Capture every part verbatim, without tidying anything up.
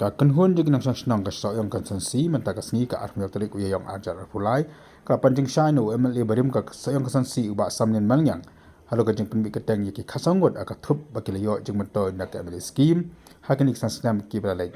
Ka kynhun jong ki nongshong shnong ka Sohiong constituency mynta ka sngi ka arphew tarik u Ïaïong arhajar arphew lai ka la pan jingshai na u M L A barim ka Sohiong constituency u Bah Samlin Malngiang halor ka jingpynmih kyrteng ïa ki khatsaw ngut ha ka thup ba ki la ïoh jingmyntoi na ka M L A scheme ha kine ki san snem kiba la leit.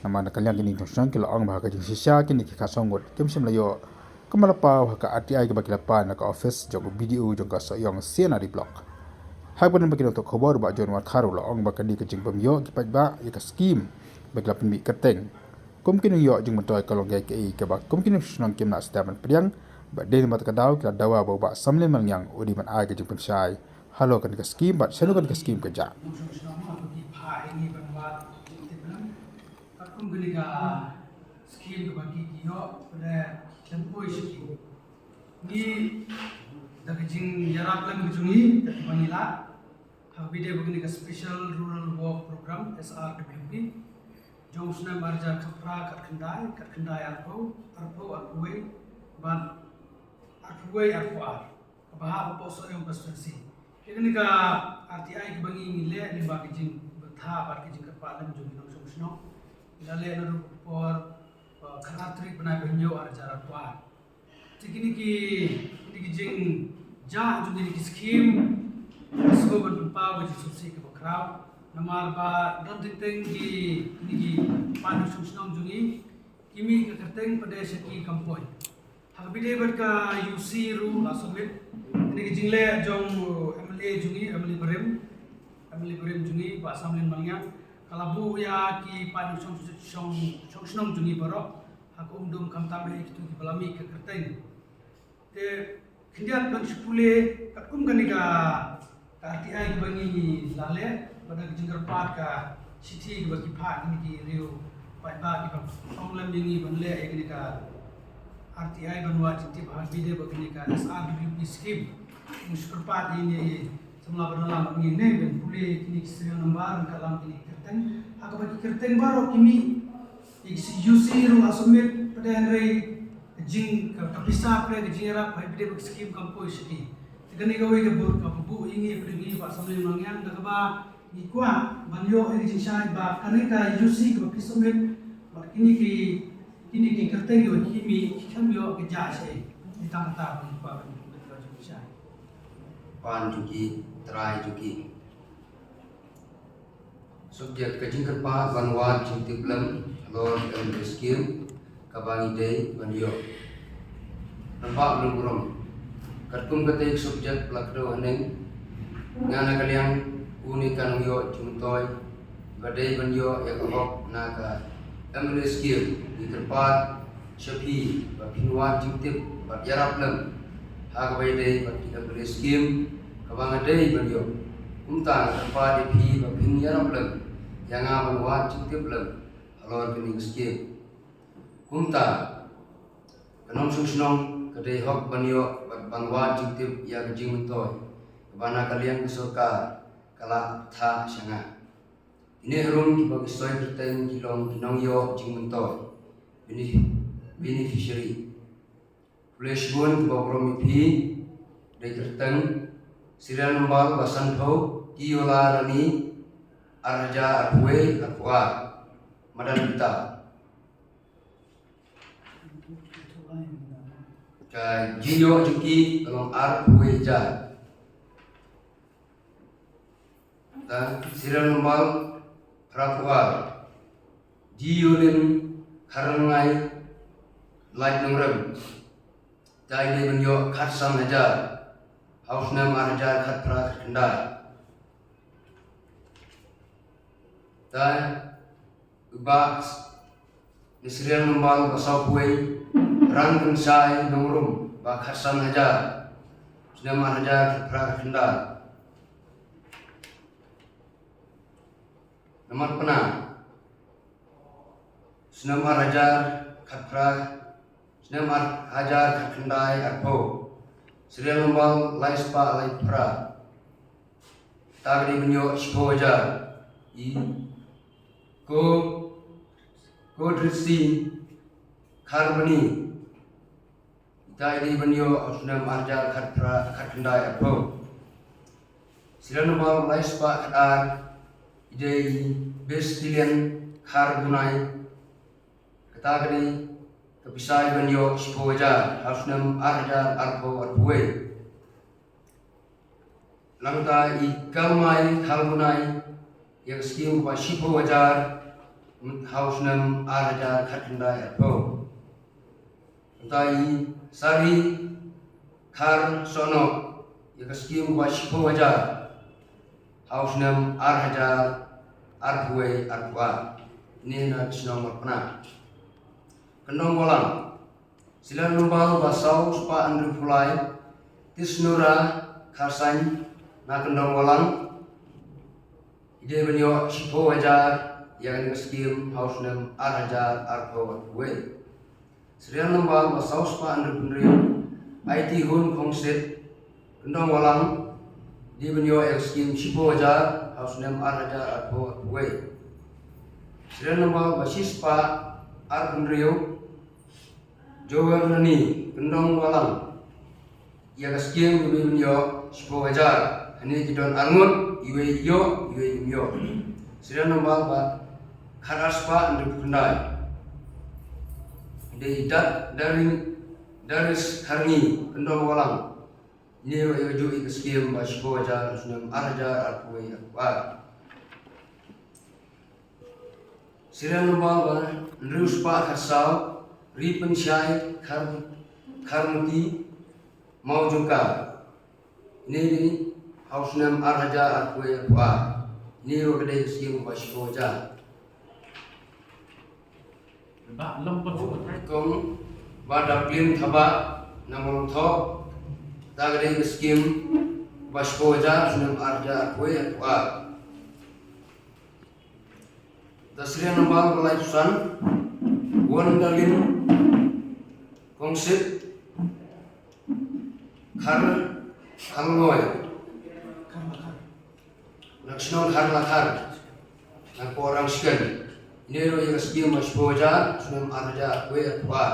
Namar na ka liang kine ki nongshong shnong ki la ong ba ha ka jingshisha kine ki khatsaw ngut kim shym la ïoh kumba la paw ha ka R T I kaba ki la pan na ka office jong u B D O jong ka Sohiong C and R D block. Ha kaba don bad ki nongthoh khubor u Bah John Warkhar u la ong ba ka dei ka jingbym ïoh ki paidbah ïa ka scheme ba ki la pynmih kyrteng. Kum ki nongïoh jingmyntoi ka long kaei kaei kaba kum ki nongshong shnong kim lah step ban pdiang bad dei namar kata ka daw ki la dawa ba u Bah Samlin Malngiang u dei ban ai ka jingpynshai halor kane ka scheme bad shano kane ka scheme ka jah. Nongshong shnong ma ki pha ïa ngi ban wad jingtip lang. Katkum kane ka scheme kaba ki ïoh pynlong lem poi sha ki. Ngi da ka jingïarap lem ka jong ngi katba ngi lah ha kaba ïadei bad kane ka Special Rural Work Program, S R W P, jong u snem arhajar khatphra khatkhyndai, khatkhyndai arphew, arphew arphew wei bad arphew wei arphew ar, kaba hap hapoh Sohiong constituency. Ïa kane ka R T I kaba ngi ngi leh lyngba ka jingbthah bad ka jingkyrpad lem jong ki nongshong shnong, ngi la leh naduh ka por, uh, khatar tarik bnai ba hynñiew arhajar arphew ar. Te kine ki, kine ki jingjia jong kine ki scheme, sngewbha ban pynpaw ka jingsngewsih kaba khraw. Namar ba don teng teng ki, kine ki paid nongshong shnong jong ngi ki mih ka kyrteng pat de sha ki kam poi. Ha kaba ïadei bad ka U C ruh la submit. Kine ki jingleh jong u M L A jong ngi, M L A barim, M L A barim jong ngi Bah Samlin Malngiang ka la buh ïa ki paid nongshong, shong, shong shnong jong ngi baroh ha ka Umdum khamtam eh kito kiba la mih ka kyrteng. Te khyndiat ban shu pule katkum kane ka, ka R T I kaba ngi la leh bad da ka jingkyrpad ka shithi kaba ki phah kine ki riew paidbah kiba ong lem ïa ngi ban leh ïa kane ka R T I ban wad jingtip ha kaba ïadei bad kane ka S R W P scheme. Ngi shu kyrpad ïa ngi samla ba don lang bad ngi ne ban pule kine ki serial number, ryngkat lang kine ki kyrteng. Ha kaba ki kyrteng baroh ki mih, ïa ki U C ruh la submit pat de, hynrei ka jing, ka, ka pisa pat de, ka jingïarap ha kaba ïadei bad ka scheme kam poi sha ki. Te kane kawei ka buh, kaba buh ïa ngi pat de ngi Bah Samlin Malngiang da kaba ngi kwah ban ïoh ïa ka jingshai ba kane ka U C kaba phi submit bad kine ki, kine ki kyrteng kiba ki mih ki khlem ïoh ka jia sha ei. Te tang kata ba ngi kwah ban ïoh ka jingshai. Pan jong ki, trai jong ki. Subject: ka jingkyrpad ban wad jingtip lem halor ka M L A scheme kaba ngi dei ban ïoh. Rangbah Nongrum, katkum katei ka subject ba la kdew haneng, nga na ka liang une ka nongïoh jingmyntoi ba dei ban ïoh ïa ka hok na ka M L A scheme, ngi kyrpad sha phi ba phin wad jingtip bad ïarap lem ha kaba ïadei bad ki M L A scheme kaba nga dei ban ïoh. Kumta nga kyrpad ïa phi ba phin ïarap lem ïa nga ban wad jingtip lem halor kane ka scheme. Kumta ka nongshong shnong ka dei hok ban ïoh bad ban wad jingtip ïa ka jingmyntoi kaba na ka liang ka sorkar ka la thah sha nga. Kine harum kiba ki soi kyrteng ki long ki nongïoh jingmyntoi, bene-, beneficiary. Pule shibun kiba burom ïa phi. Dei kyrteng serial number ba sanphew, Kiola Rani, arhajar arphew wei arphew ar, madan Bita. Ka jingïoh jong ki ka long arphew wei hajar. Te serial number phraphew ar, Jiolin Kharlangngai Lait Nongrem. Te i dei ban ïoh khatsan hajar ha u snem arhajar khatphra khatkhyndai. Te u Bah na serial number ba sawphew wei, Rangkynshai Nongrum, ba khatsan hajar, snem arhajar khatphra khatkhyndai. Namar Pna, snem arhajar khatphra, snem arhajar khatkhyndai arphew, serial number laispah laiphra. Te ka dei ban ïoh shiphew hajar. I Ko, Kodritsi Kharbani. Te i dei ban ïoh ha u snem arhajar khatphra khatkhyndai arphew. Serial number laispah khatar, i dei Bestilian Kharbunai, kata ka dei ka pisa iban ïoh shiphew hajar ha u snem ar hajar arphew arphew wei. Nangta i Kalmai Kharbunai ïa ka skim kaba shiphew hajar ha u snem ar hajar khatkhyndai arphew. Nangta i Sari Kharsohnoh ïa ka skim kaba shiphew hajar ha u snem ar hajar arphew wei arphew ar. Ine na ka shnong Marpna. Kyndong Walang, serial number ba saw spah hynriewphew lai, Tisnura Kharsain na Kyndong Walang. I dei ban ïoh shiphew hajar ïa kane ka skim ha u snem ar hajar arphew arphew wei. Serial number ba saw spah hynriewphew hynriew, Aiti Hun Khongsit, Kyndong Walang, i dei ban ïoh ïa ka skim shiphew hajar ha u snem ar hajar arphew arphew wei. Serial number ba shispah arphew hynriew, Jower Nani, Kyndong Walang, ïa ka skim kaba i ban ïoh shiphew hajar. Hangne ki don arngut, iwei i ïoh, iwei im ïoh. Serial number ba khatar spah hynriewphew khyndai, i dei i Dat Daring Daris Kharngi, Kyndong Walang. Ine ruh ïa kajuh ïa ka skim ba shiphew hajar ha u snem ar hajar arphew wei arphew ar. Serial number ba hynriew spah khatsaw, Ripynshai Khar, Kharmuti, Mawjongkar. Ine i dei ha u snem ar hajar arphew wei arphew ar. Ine ruh ka dei ka skim ba shiphew hajar. Ba lem pun. Kong ba Daplin Thabah na Mawlangthoh. Kata ka dei ka skim ba shiphew hajar ha u snem ar hajar arphew wei arphew ar. Serial number ba laiphew san, Wondalin Kongsit, Khar, Kharloi. Na ka shnong Kharlakhar, na ka Porang Sken. Ine ruh ïa ka skim ba shiphew hajar ha u snem ar hajar arphew wei arphew ar.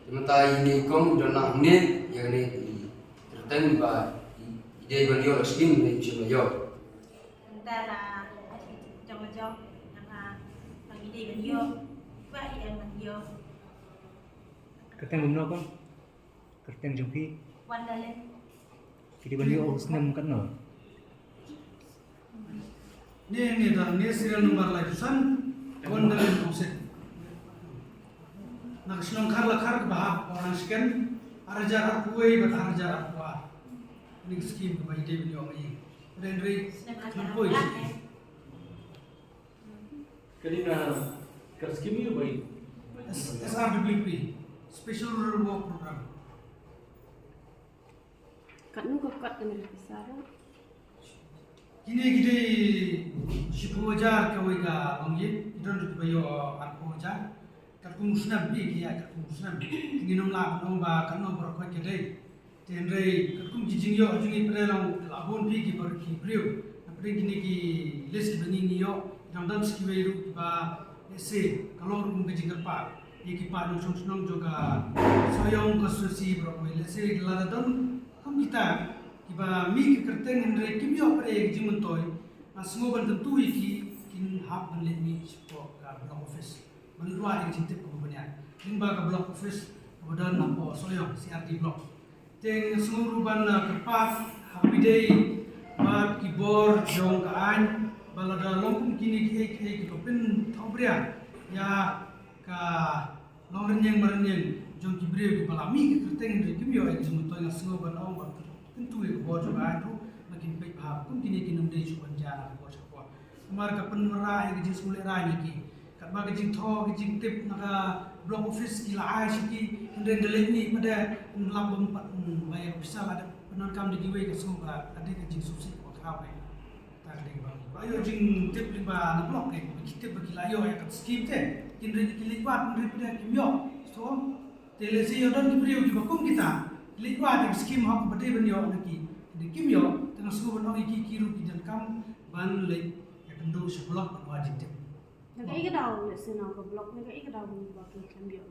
Te mynta ine i kong i don lang hangne, ïa kane i kyrteng ba i dei ban ïoh ïa ka skim ne im shym la ïoh. Mynta la jong la jong, ïa ka, ba ngi dei ban ïoh, ba i em ban ïoh. Kyrteng kumno kong? Kyrteng jong phi? Wan Dalin. Phi dei ban ïoh ha u snem katno? Ni, ni da, ni serial number laiphew san, Wan Dalin Kongsit. Na ka shnong Kharlakhar kaba hap Porang Sken, ar hajar arphew wei bad ar hajar arphew ar. Kane ka skim kaba i dei ban ïoh ma i. Hynrei, snem ar hajar arphew ar. Kane ka, ka skim ïa ba i? S-, S R W P, Special Rural Work Program. Katno ka kot kane ka pisa ruh? Kine ki dei shiphew hajar kawei ka long ïit, ki don ruh kiba ïoh arphew hajar. Katkum u snem, ki ïaid katkum u snem. Ngin ym lah ban ong ba katno baroh khoit ka dei. Te hynrei katkum ki jingïoh jong ngi, pyrshah long la bun phi ki bar ki briew. Na pyrshah kine ki list kiba ngi ngi ïoh, ki dang don sa kiwei ruh kiba, let's say, ka long ruh kum ka jingkyrpad ïa ki paid nongshong shnong jong ka Sohiong constituency baroh kawei. Let's say lada don kum kita kiba mih ka kyrteng hynrei kim ïoh pat ïa ka jingmyntoi, nga sngew ban kyntu ïa ki, kin hap ban leit mih shapoh ka block office ban wad ïa ka jingtip kaba bniah lyngba ka block office kaba don hapoh Sohiong C R D block. Te nga sngew ruh ban, ah, kyrpad ha phi dei bad ki bor jong ka aiñ ba lada long kum kine kiei kiei kiba pynthohbria ïa ka longrynïeng marynïeng jong ki briew kiba la mih ka kyrteng hynrei kim ïoh ïa ka jingmyntoi, nga sngew ban ong ban kyntu ïa ka bor jong ka aiñ ruh ba kin peit bha kum kine kin ym dei shuh ban jia na ka por sha ka por. Namar ka pynmareh ïa ka jingsngewlehrain ïa ki. Katba ka jingthoh ka jingtip na ka block office ki la ai sha ki, hynrei da leit mih pat de, ym lap bym pat, ym, ba ïa ka pisa la dep pyndonkam da kiwei, ka sngew ba ka dei ka jingsngewsih kaba khraw eh. Kata ka dei kaba, ba ïoh jingtip lyngba na block eh, ba ki tip ba ki la ïoh ïa ka skim te, hynrei ki leit wad, hynrei pat de kim ïoh. So, te lehse ïoh don ki briew kiba kum kita, ki leit wad ïa ka skim hok ba dei ban ïoh na ki, hynrei kim ïoh, te nga sngew ban ong ïa ki, ki ruh ki donkam ban leit ïakynduh sha block ban wad jingtip. Na kaei ka daw, lehse na ka block, na kaei ka daw ba ki khlem ïoh?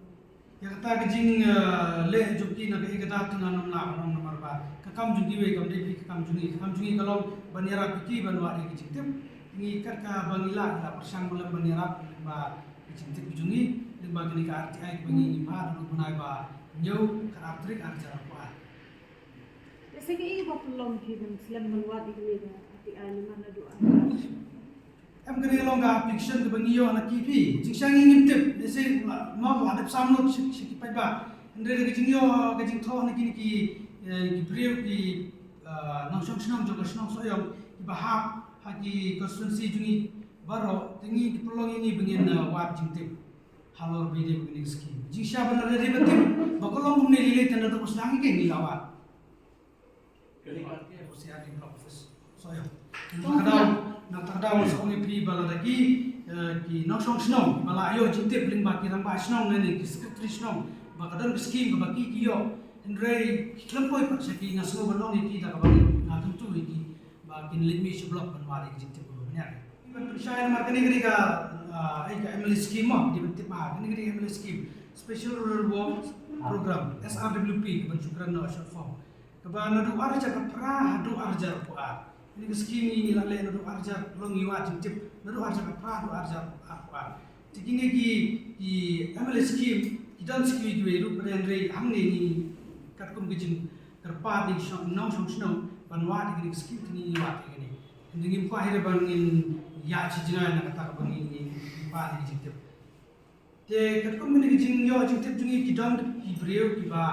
Ïa kata ka jing, eh, leh jong ki na kaei ka daw te ngan ym lah ban ong namar ba ka kam jong kiwei kam dei phi ka kam jong ngi. Ka kam jong ngi ka long ban ïarap ïa ki ban wad ïa ka jingtip. Ngi kat kaba ngi lah, ngi la pyrshang ba lem ban ïarap lyngba ki jingtip jong ngi, lyngba kane ka R T I kaba ngi, ngi phah naduh u bnai ba hynñiew, khatar tarik, ar hajar arphew ar. Lehse kaei ba pynlong phi ban slem ban wad ïa kane ka R T I namar naduh ar hajar? Em, kane ka long ka application kaba ngi ïoh na ki phi. Jingshisha ngi ngim tip, lehse ma, ma la dep sam lut sha, sha ki paidbah. Hynrei da ka jingïoh, ka jingthoh na kine ki, eh, ki briew ki, eh, nongshong shnong jong ka shnong Sohiong kiba hap ha ki constituency jong ngi baroh, te ngi, ki pynlong ïa ngi ba ngin, eh, wad jingtip halor ba ïadei bad kane ka skim. Jingshisha ba la dei ban tip ba ka long kumne lei lei, te naduh ba sdang hi kein ngi la wad. Kane ka O C R D block office. Sohiong. Na kata ka daw, na kata ka daw nga sngewbha ïa phi ba lada ki, eh, ki nongshong shnong ba la ïoh jingtip lyngba ki rangbah shnong ne ki secretary shnong ba ka don ka skim kaba ki, ki ïoh. Hynrei ki khlem poi pat sha ki, nga sngewbha ban ong ïa ki da kaba nga kyntu ïa ki ba kin leit mih sha block ban wad ïa ki jingtip kaba bniah. Ban pynshai namar kane, kane ka, ah, ai ka M L A scheme mo, dei ban tip ma, kane, kane ka M L A scheme, Special Rural Works Program, S R W P kaban shu kren na short form. Kaba naduh ar hajar khatphra haduh ar hajar arphew ar. Kane ka skim ngi la leh naduh ar hajar, long ngi wad jingtip naduh ar hajar khatphra haduh ar hajar arphew ar. Te kine ki, ki M L A skim ki don skim kiwei ruh, hynrei hangne ngi katkum ka jingkyrpad na ki nongshong shnong ban wad ïa kane ka skim, te ngi wad ïa kane. Hynrei ngim kwah hi ruh ban ngin ïaid shi jngai na kata kaba ngi, ngi pah ïa ka jingtip. Te katkum kane ka jingïoh jingtip jong ngi, ki don ki briew kiba,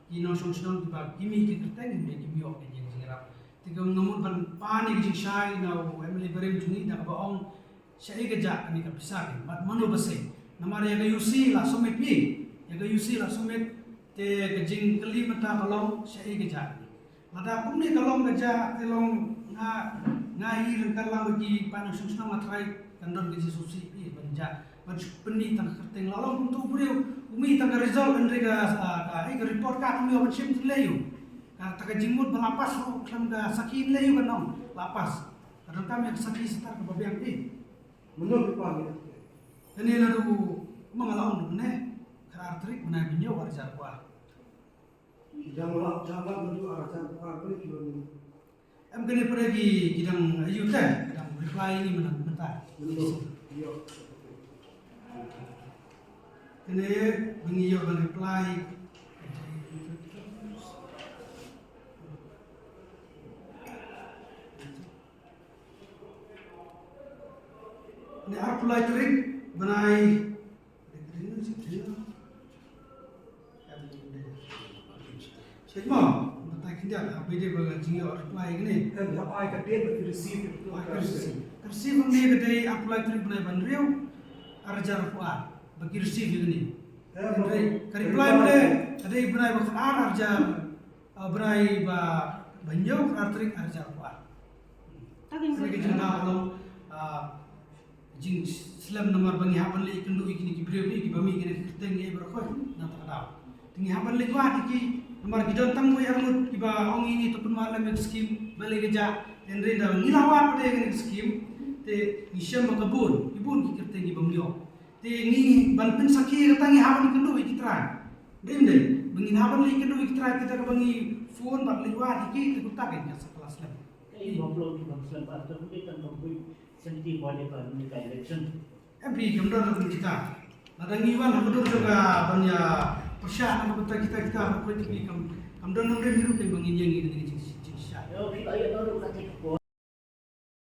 ki nongshong shnong kiba ki mih ki kyrteng, hynrei kim ïoh ka jingïarap. Te ka, nga mut ban pan ïa ka jingshai na u M L A barim jong ngi da kaba ong, shaei ka jah kane ka pisa, bad mano ba sei. Namar ïa ka U C la submit phi, ïa ka U C la submit, te ka jingkylli mynta ka long shaei ka jah. Lada kumne ka long ka jah, te long nga, nga hi ryngkat lang bad ki paid nongshong shnong, nga tharai kan don ka jingsngewsih phi ban jah, ban shu pynmih tang ka kyrteng. La long kumto u briew u mih tang ka result, hynrei ka, ka, ka, eh, ka report card um ïoh ban shim, te lei aïu? Kata ka jingmut ba la pass ruh khlem ka sakhi, te lei aïu kan ong la pass? Ka donkam ïa ka sakhi shatar kaba biang phi. Mynno phi pan ïa kane? Naduh, ma nga la ong naduh ne, khatar tarik bnai ba hynñiew, ar hajar arphew ar. Ki dang lah, dang lah naduh ar hajar arphew ar, kane ki don. Em, kane pat ki, ki dang, aïu te, ki dang reply ïa ngi mynta, mynta. Ïoh. Kane ba ngi ïoh ban reply. Kane arphew lai tarik bnai. Sait mo, mynta khyndiat, ha, ba dei ba ka jingïoh reply kane. Em, hap ai ka date ba ki receive. Ai ka receive. Ka receive hangne ka dei arphew lai tarik bnai ba hynriew, ar hajar arphew ar, ba ki receive ïa kane. Em, hynrei ka reply ba dei, ka dei bnai ba khatar, ar hajar, ah, bnai ba, ba hynñiew, khatar tarik, ar hajar arphew ar. Kane ka jingdaw ka long, ah, jingslem namar ba ngi hap ban leit ïakynduh ïa kine ki briew ne kiba mih kine ki kyrteng, ïa baroh khoit na kata ka daw. Te ngi hap ban leit wad ïa ki namar ki don tang wei ar ngut kiba ong ïa ngi to pynwad lem ïa ka skim, balei ka jah. Hynrei da ngi la wad pat ïa kane ka skim, te ngi shem ba ka bun, ki bun ki kyrteng kibym ïoh. Te ngi ban pynsakhi ïa kata ngi hap ban ïakynduh ïa ki trai. Dei ym dei? Ba ngi hap ban leit ïakynduh ïa ki trai, te da kaba ngi phone bad leit wad ïa ki, te kumta kein ka sa ka la slem. Ka i ba pynlong ki ban slem ba, te kumta kan ka bun. Senti ba dei ka, ka election. Em, phi, kam don ruh kita. Lada ngi wan ha ka dur jong ka ban ïa pyrshah na ka bynta kita, kita ruh, phi, kam, kam don nongrim hi ruh, phi, ba ngin ïeng ïa kane ka jing, jingshai. Yo, phi, ka ïa don ruh ka te ka por.